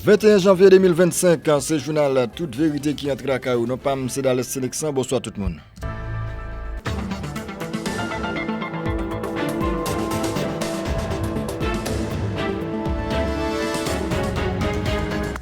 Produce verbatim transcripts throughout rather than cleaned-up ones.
Venteyen janvye de mil vennsenk, se jounal Tout Verite ki antre lakay ou. Non pa m se Dales Seneksan. Bonswa tout moun.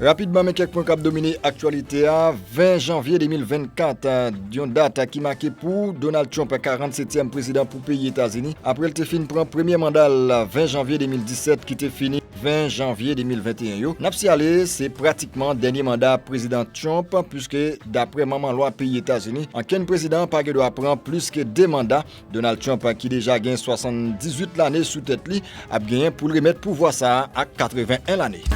Rapidman, men kèk pwen k ap domine aktyalite a. Ven janvye de mil vennkat, yon dat ki make pou Donald Trump, karannsetyèm prezidan pou peyi Etazini, apre l te fin pran premye manda l ven janvye de mil disèt ki te fini ven janvye de mil venteyen yo. N ap siyale, se pratikman dènye manda prezidan Trump, piske daprè manman lwa peyi Etazini, ankenn prezidan pa gen dwa pran plis ke de manda. Donald Trump, ki deja gen swasanndizuit lane sou tèt li, ap genyen pou l remèt pouvwa sa a ak katreven en lane.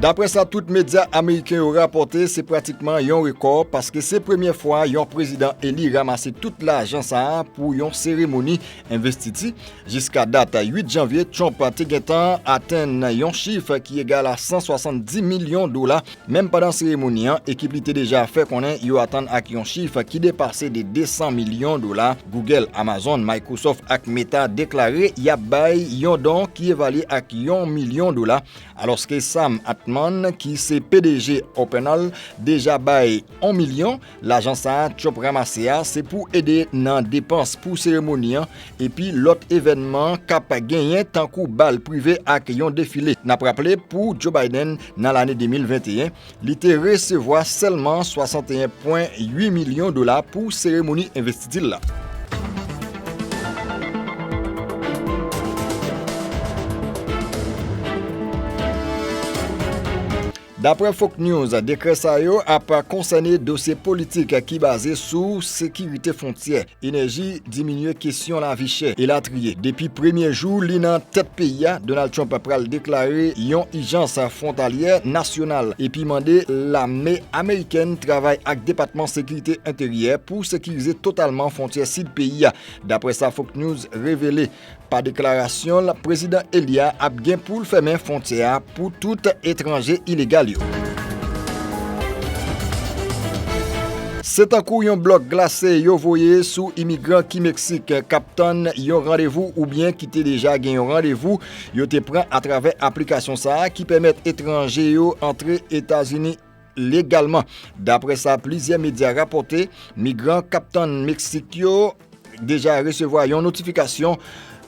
Daprè sa tout medya ameriken yo rapòte, se pratikman yon rekò, paske se premyè fwa yon prezidan eli ranmase tout lajan sa a pou yon seremoni envestiti. Jiska dat uit janvye, Trump te gentan atenn yon chif ki egal a san swasanndis milyon dola. Menm pandan seremoni an, ekip li te deja fè konnen yo atann ak yon chif ki depase de desan milyon dola. Google, Amazon, Microsoft ak Meta deklare y ap bay yon don ki evalye ak yon milyon dola, alòske Sam Altman, ki se P D G OpenAI, deja bay yon milyon. Lajan sa a Trump ranmase a, se pou ede nan depans pou seremoni an epi lòt evènman k ap genyen, tankou bal prive ak yon defile. N ap raple, pou Joe Biden, nan lane de mil venteyen, li te resevwa sèlman swasanteyen pwen uit milyon dola pou seremoni envestiti l la. Daprè Fox News, dekrè sa yo ap konsène dosye politik ki baze sou sekirite fwontyè, enèji, diminye kesyon lavi chè, elatriye. Depi premye jou li nan tèt peyi a, Donald Trump pral deklare yon ijans fwontalyè nasyonal epi mande lame amerikèn travay ak Depatman Sekirite Enteryè pou sekirize totalman fwontyè sid peyi a. Daprè sa Fox News revele, pa deklarasyon l, prezidan eli a ap gen pou l fèmen fwontyè a pou tout etranje ilegal yo. Se tankou yon blòk glase yo voye sou imigran ki Meksik k ap tann yon randevou oubyen ki te deja gen yon randevou yo te pran atravè aplikasyon sa a ki pèmèt etranje yo antre Etazini legalman. Daprè sa plizyè medya rapòte, migran k ap tann Meksik yo deja resevwa yon notifikasyon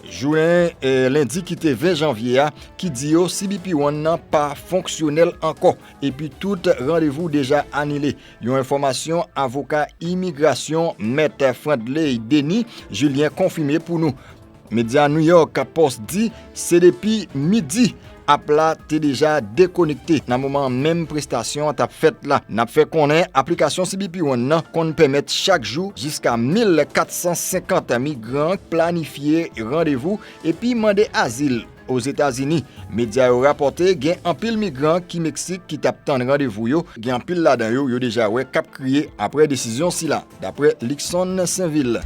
jounen, eh, lendi ki te ven janvye a, ki di yo C B P One nan pa fonksyonèl ankò, epi tout randevou deja anile. Yon enfòmasyon avoka imigrasyon, Mèt Friendly Denis Julien, konfime pou nou. Medya New York Post di se depi midi app la te deja dekonekte nan moman menm prestasyon an t ap fèt la. N ap fè konnen aplikasyon C B P One nan konn pèmèt chak jou jiska mil kat san senkant migran planifye randevou epi mande azil Ozetazini. Medya yo rapòte gen anpil migran ki Meksik ki t ap tann randevou yo. Gen anpil ladan yo, yo deja wè k ap kriye apre desizyon sila, daprè Luckson Sainvil.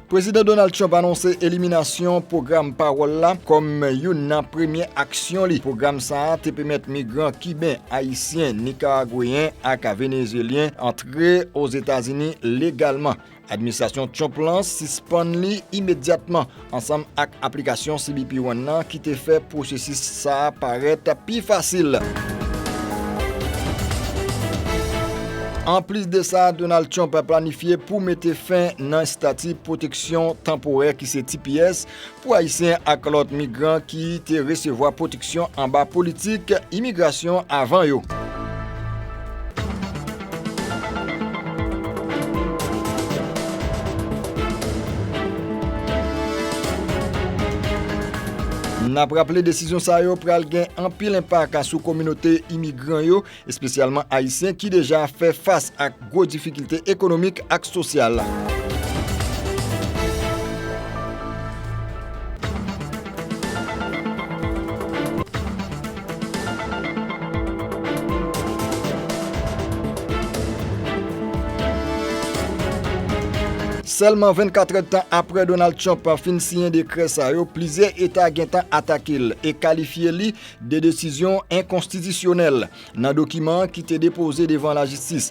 Prezidan Donald Trump anonse eliminasyon pwogram Pawòl la kòm youn nan premye aksyon li. Pwogram sa a te pèmèt migran kiben, ayisyen, nikaragweyen ak venezuelyen antre Ozetazini legalman. Administrasyon Trump lan sispann li imedyatman, ansanm ak aplikasyon C B P One nan ki te fè pwosesis sa a parèt pi fasil. Anplis de sa, Donald Trump planifye pou mete fen nan estati pwoteksyon tanporè ki se T P S pou Ayisyen ak lòt migran ki te resevwa pwoteksyon anba politik imigrasyon avan yo. N ap raple desizyon sa yo pral gen anpil enpak sou kominote imigran yo, espesyalman ayisyen ki deja fè fas ak gwo difikilte ekonomik ak sosyal. Sèlman vennkat èdtan apre Donald Trump fin siyen dekrè sa yo, plizyè eta gentan atake l e kalifye li de desizyon enkonstitisyonèl. Nan dokiman ki te depoze devan lajistis,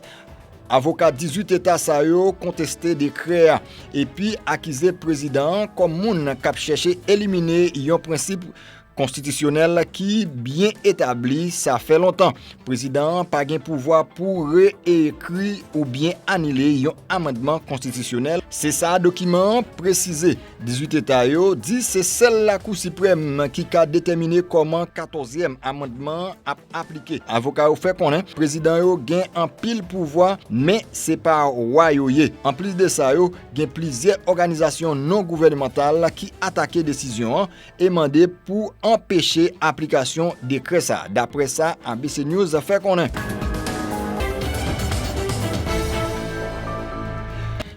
avoka dizuit eta sa yo konteste dekrè a epi akize prezidan an kòm moun k ap chèche elimine yon prensip konstitisyonèl ki byen etabli, sa fè lontan. Prezidan an pa gen pouvwa pou reekri oubyen anile yon amandman konstitisyonèl. Se sa dokiman an presize. Dizuit eta yo di se sèl Lakou Siprèm ki ka detèmine kòman katòzyèm amandman an ap aplike. Avoka yo fè konnen prezidan yo gen anpil pouvwa, men se pa wa yo ye. Anplis de sa yo, gen plizyè òganizasyon non gouvènemantal ki atake desizyon an e mande pou anpeche aplikasyon dekrè sa, daprè sa A B C News fè konnen.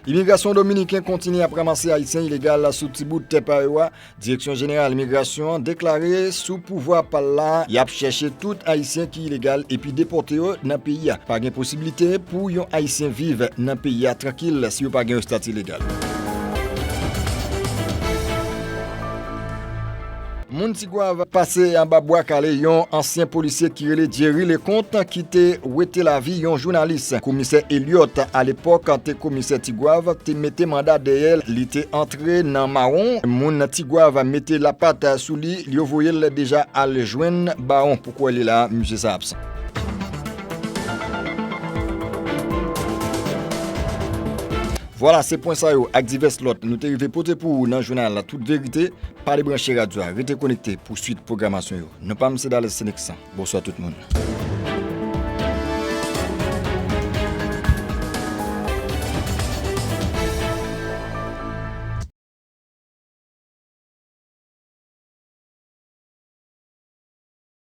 Imigrasyon dominiken kontinye ap ranmase Ayisyen ilegal sou ti bout tè pa yo a. Direksyon Jeneral Imigrasyon an deklare sou pouvwa pa l la, y ap chèche tout Ayisyen ki ilegal epi depòte yo nan peyi a. Pa gen posiblite pou yon Ayisyen viv nan peyi a trankil si yo pa gen yon estati legal. Moun Tigwav pase anba bwa kale yon ansyen polisye ki rele Jerry Leconte ki te wete lavi yon jounalis. Komisè Elliot, alepòk te komisè Tigwav, te mete manda dèyè l. Li te antre nan mawon. Moun Tigwav mete lapat sou li. Yo voye l deja al jwenn Bawon. Pou kwè li la, misye sa absan. Vwala, se pwen sa yo ak divès lòt nou te rive pote pou ou nan jounal Tout Verite. Pa debranche radyo a, rete konekte pou swit pwogramasyon yo. Non pa m se Dales Seneksan. Bonswa tout moun.